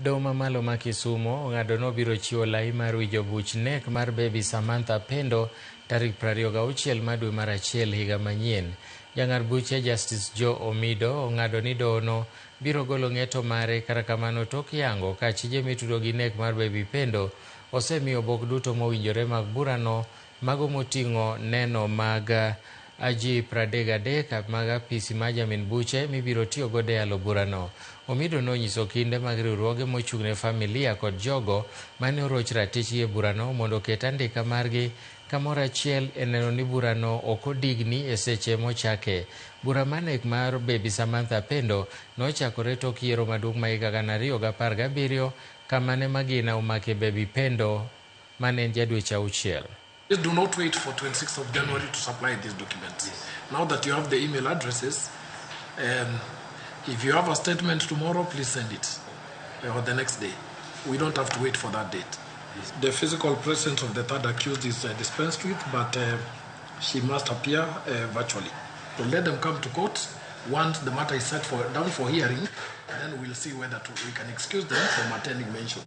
Doho mamalo ma Kisumo ong'ado ni obiro chiwo lai mar winjo buch nek mar Baby Samantha Pendo tarik 26 mar dwe mar achiel higa manyien. Jang'ad buche Justice Joe Omido ong'ado ni dohono biro golo ng'eto mare kata kamano tok yango ka achije mitudo gi nek mar Baby Pendo osemiyo obok duto mowinjore mag burano mago moting'o neno mag ji 33 mag apisi mar jamin buche mibiro tiyo godo e yalo burano. Omido nonyiso kinde mag riwruoge mochung' ne familia kod jogo mane oroch ratichgi e burano mondo oket andika margi kamoro achiel e neno ni burano ok odigni e seche mochake. Bura mar nek mar Baby Samantha Pendo nochakore tok yiero maduong' ma higa 2017 kama ne magina omake Baby Pendo mane en ja dweche 6. Please do not wait for 26th of January to supply these documents. Yes. Now that you have the email addresses, if you have a statement tomorrow, please send it, or the next day. We don't have to wait for that date. Yes. The physical presence of the third accused is dispensed with, but she must appear virtually. So let them come to court. Once the matter is set down for hearing, then we'll see whether we can excuse them from attending mention.